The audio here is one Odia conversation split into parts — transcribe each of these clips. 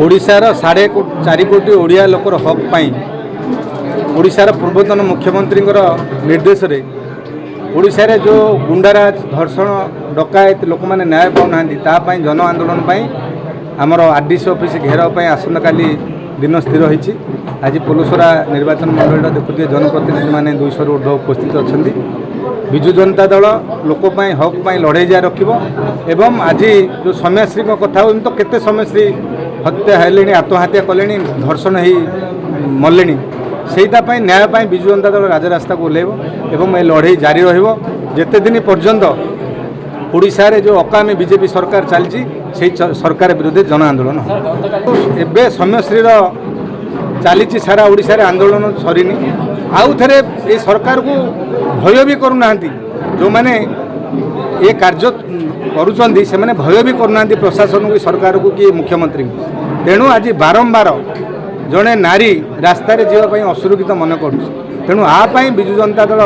ଓଡ଼ିଶାର 4.5 କୋଟି ଓଡ଼ିଆ ଲୋକର ହକ୍ ପାଇଁ, ଓଡ଼ିଶାର ପୂର୍ବତନ ମୁଖ୍ୟମନ୍ତ୍ରୀଙ୍କର ନିର୍ଦ୍ଦେଶରେ ଓଡ଼ିଶାରେ ଯେଉଁ ଗୁଣ୍ଡାରାଜ, ଧର୍ଷଣ, ଡକାୟତ, ଲୋକମାନେ ନ୍ୟାୟ ପାଉନାହାନ୍ତି, ତା ପାଇଁ ଜନ ଆନ୍ଦୋଳନ ପାଇଁ ଆମର ଆର୍ ଡି ସି ଅଫିସ୍ ଘେରାଉ ପାଇଁ ଆସନ୍ତାକାଲି ଦିନ ସ୍ଥିର ହୋଇଛି। ଆଜି ପୋଲସରା ନିର୍ବାଚନ ମଣ୍ଡଳୀର ଦେଖୁଥିବେ, ଜନପ୍ରତିନିଧିମାନେ 200ରୁ ଉର୍ଦ୍ଧ୍ୱ ଉପସ୍ଥିତ ଅଛନ୍ତି। ବିଜୁ ଜନତା ଦଳ ଲୋକ ପାଇଁ, ହକ୍ ପାଇଁ ଲଢ଼େଇ ଜାରି ରଖିବ। ଏବଂ ଆଜି ଯେଉଁ ସୌମ୍ୟାଶ୍ରୀଙ୍କ କଥା ହଉ, ଏମିତି ତ କେତେ ସୌମ୍ୟାଶ୍ରୀ ହତ୍ୟା ହେଲେଣି, ଆତ୍ମହତ୍ୟା କଲେଣି, ଧର୍ଷଣ ହେଇ ମଲେଣି। ସେଇଟା ପାଇଁ, ନ୍ୟାୟ ପାଇଁ ବିଜୁ ଜନତା ଦଳ ରାଜରାସ୍ତାକୁ ଓହ୍ଲାଇବ ଏବଂ ଏ ଲଢ଼େଇ ଜାରି ରହିବ ଯେତେ ଦିନ ପର୍ଯ୍ୟନ୍ତ ଓଡ଼ିଶାରେ ଯେଉଁ ଅକାମୀ ବିଜେପି ସରକାର ଚାଲିଛି, ସେଇ ସରକାର ବିରୁଦ୍ଧରେ ଜନ ଆନ୍ଦୋଳନ ହେବ। ଏବେ ସୌମ୍ୟଶ୍ରୀର ଚାଲିଛି, ସାରା ଓଡ଼ିଶାରେ ଆନ୍ଦୋଳନ ସରିନି। ଆଉ ଥରେ ଏ ସରକାରକୁ ଭୟ ବି କରୁନାହାନ୍ତି। ଯେଉଁମାନେ ଏ କାର୍ଯ୍ୟ କରୁଛନ୍ତି, ସେମାନେ ଭୟ ବି କରୁନାହାନ୍ତି ପ୍ରଶାସନକୁ କି ସରକାରକୁ କି ମୁଖ୍ୟମନ୍ତ୍ରୀଙ୍କୁ। ତେଣୁ ଆଜି ବାରମ୍ବାର ଜଣେ ନାରୀ ରାସ୍ତାରେ ଯିବା ପାଇଁ ଅସୁରକ୍ଷିତ ମନେ କରୁଛି। ତେଣୁ ଆ ପାଇଁ ବିଜୁ ଜନତା ଦଳ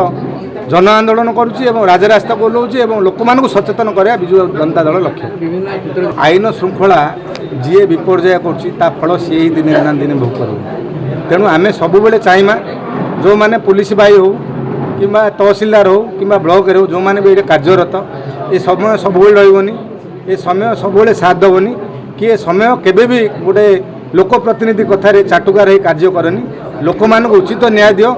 ଜନ ଆନ୍ଦୋଳନ କରୁଛି ଏବଂ ରାଜରାସ୍ତାକୁ ଓହ୍ଲାଉଛି ଏବଂ ଲୋକମାନଙ୍କୁ ସଚେତନ କରିବା ବିଜୁ ଜନତା ଦଳ ଲକ୍ଷ୍ୟ। ଆଇନ ଶୃଙ୍ଖଳା ଯିଏ ବିପର୍ଯ୍ୟୟ କରୁଛି, ତା ଫଳ ସିଏ ହିଁ ଦିନେ ନା ଦିନେ ଭୋଗ କରିବ। ତେଣୁ ଆମେ ସବୁବେଳେ ଚାହିଁବା, ଯେଉଁମାନେ ପୋଲିସ ଭାଇ ହେଉ କିମ୍ବା ତହସିଲଦାର ହେଉ କିମ୍ବା ବ୍ଲକରେ ହେଉ, ଯେଉଁମାନେ ବି ଏଇଠି କାର୍ଯ୍ୟରତ, ଏ ସମୟ ସବୁବେଳେ ରହିବନି, ଏ ସମୟ ସବୁବେଳେ ସାଥ ଦେବନି କି ଏ ସମୟ କେବେ ବି ଗୋଟେ ଲୋକ ପ୍ରତିନିଧି କଥାରେ ଚାଟୁକାର ହେଇ କାର୍ଯ୍ୟ କରନି। ଲୋକମାନଙ୍କୁ ଉଚିତ ନ୍ୟାୟ ଦିଅ।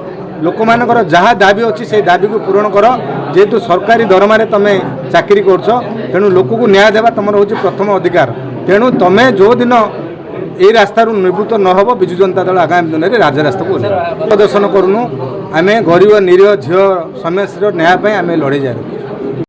ଲୋକମାନଙ୍କର ଯାହା ଦାବି ଅଛି, ସେଇ ଦାବିକୁ ପୂରଣ କର। ଯେହେତୁ ସରକାରୀ ଦରମାରେ ତୁମେ ଚାକିରି କରୁଛ, ତେଣୁ ଲୋକକୁ ନ୍ୟାୟ ଦେବା ତୁମର ହେଉଛି ପ୍ରଥମ ଅଧିକାର। ତେଣୁ ତୁମେ ଯେଉଁଦିନ ଏଇ ରାସ୍ତାରୁ ନିବୃତ୍ତ ନ ହେବ, ବିଜୁ ଜନତା ଦଳ ଆଗାମୀ ଦିନରେ ରାଜରାସ୍ତାକୁ ଓହ୍ଲାଇବ। ପ୍ରଦର୍ଶନ କରୁନୁ ଆମେ। ଗରିବ ନିରୀହ ଝିଅ ସମସ୍ୟାର ନ୍ୟାୟ ପାଇଁ ଆମେ ଲଢ଼େଇ ଜାରି ରଖିଛୁ।